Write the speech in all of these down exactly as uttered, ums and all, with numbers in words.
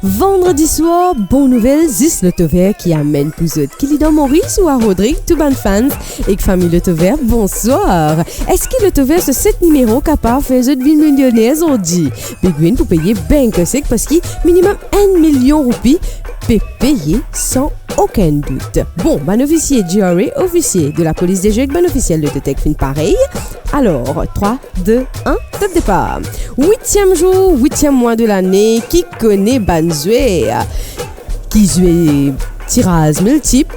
Vandredi swar, bon nouvel zis Lotover ki amenn pou zot. Ki li dan Moris ou a Rodrig, tou bann fans ek fami Lotover, bonswar. Eski Lotover so set nimero kapav fer zot vinn milioner zordi? Big Win pou peye bank sek parski minimem enn milion roupi pe peye san okenn dout. Bon, bann ofisie G R A, ofisie de lapolis de zwe ek bann ofisiel Lototech finn pare. Alor, trwa, de, enn, top depar. Witiem zour, witiem mwa de lane, ki kone bann zwer ki zwe tiraz miltip,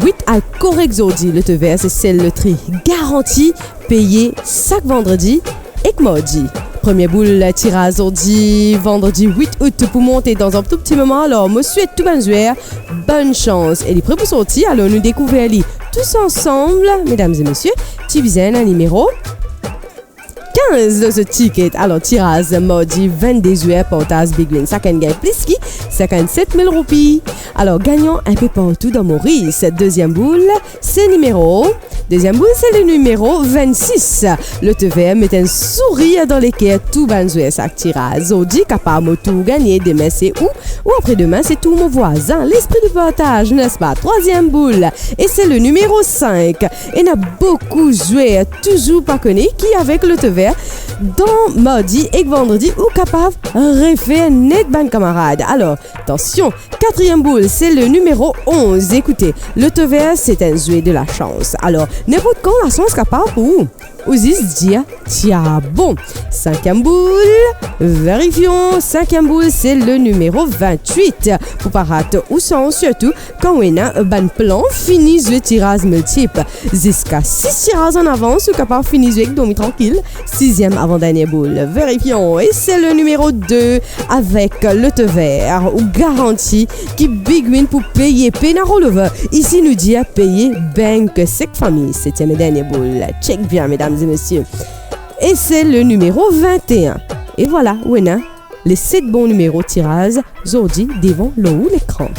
wit al korek zordi. Lotover se sel lotri garanti, peye sak vandredi ek mardi. Premie boul tiraz zordi, vandredi wit out, pou monte dan enn tou pti moman. Alor, mo swet tou bann zwer bonn sans. E li pre pou sorti, alor nou dekouver li tous ansam, medam e mesie. Ti bizin enn nimero kinz lor so tiket. Alor, tiraz mardi, vennde zwer partaz Big Win. Sakenn gagn plis ki sinkannset mil roupi. Alor, gagnan inpe partou dan Moris. Deziem boul, se nimero, deziem boul, se le nimero vennsis. Lotover met enn sourir dan leker tou bann zwer sak tiraz. Zordi kapav mo tour gagne, demin se ou, ou apre demin se tour mo vwazin. Lespri de partaz, nespa? Trwaziem boul, e se le nimero sink. Ena boukou zwer touzour pa kone ki avek Lotover dan mardi ek vandredi ou kapav refer net bann kamarad. Alor, atansion, katriem boul, se le nimero onz. Ekoute, Lotover se enn zwe de lasans. Alor, ninport kan lasans kapav pou ou. Ou zis dir, "Tia bon." Sinkiem boul, verifion. Sinkiem boul, se le nimero vintwit. Pou pa rat ou sans, sirtou kan ou ena bann plan, fini zwe tiraz miltip. Ziska sis tiraz an avans, ou kapav fini zwe ek dormi trankil. Siziem avan dernie boul, verifion, e se le nimero de. Avek Lotover, ou garanti ki Big Win pou peye, pena rollover. Isi nou dir peye bank sek fami. Setiem e dernie boul. Check bien, medam e mesie. E se le nimero vinte-enn. E vwala, ou ena le set bon nimero tiraz zordi devan lor ou lekran.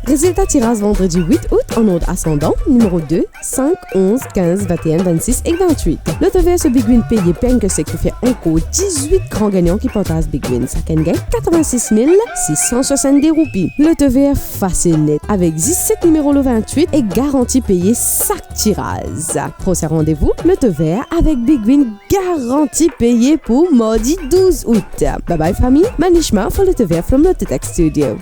Rezilta tiraz vandredi wit out an ord asandan, nimero de, sink, onz, kinz, vinte-enn, vennsis ek vintwit. Lotover so Big Win peye bank sek pou fer ankor dizwit gran gagnan ki partaz Big Win. Sakenn gagn katrevin-sis mil sis san swasannde roupi. Lotover fasil net avek zis set nimero lor vintwit e garanti peye sak tiraz. Prosin randevou Lotover avek Big Win garanti peye pou mardi douz out. Bye bye fami, Manishma for Lotover from Lototech Studio.